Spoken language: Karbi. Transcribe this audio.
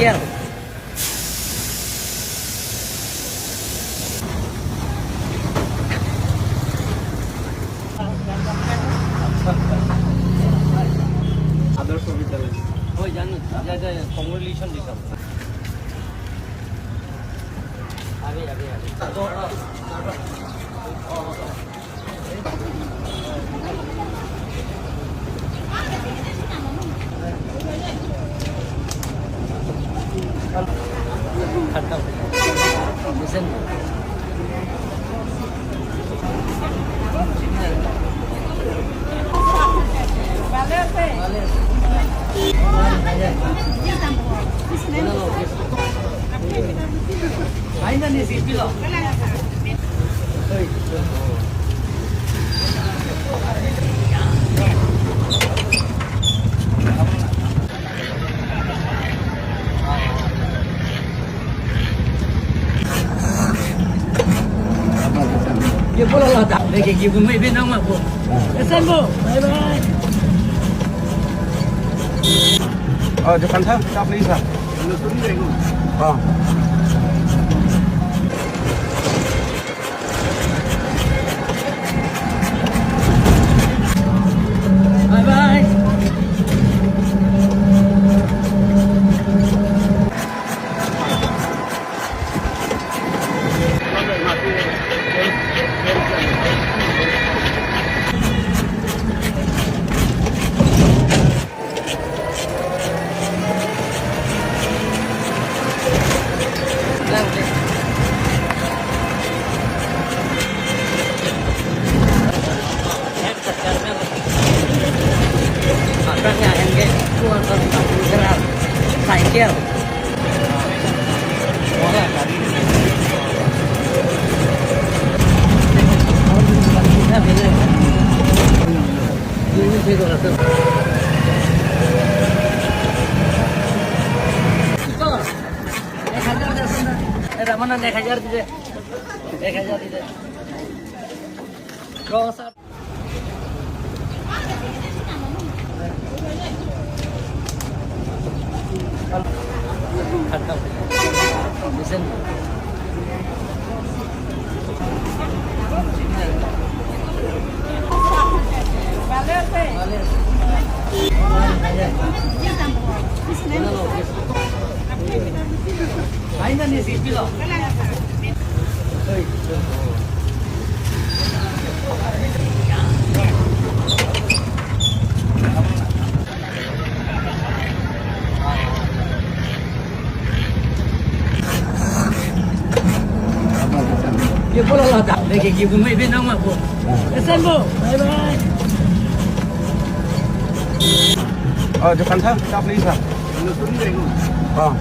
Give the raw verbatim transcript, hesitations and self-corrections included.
Cycle. আদৰ্শ বিদ্যালয়। হয়, জানো। যা, যা, যা, কংগ্ৰেচুলেশ্যন দিছোঁ। আবে, আবে, আবে। Ye, bola la da. Lagi ye, bu mai be nang ma bu. Esen bu. Bye bye. Oh, depan sir, stop please sir. Oh. Bye bye. Cycle. এক হাজার দেসোন না। এ, রামানন্দ, এক হাজার দিদে। এক হাজার দিদে। দশ আর Ye, bola la da. Lagi ye, bu mai be nang ma bu. Esen bu. Bye bye. Oh, depan sir, stop please sir. Oh.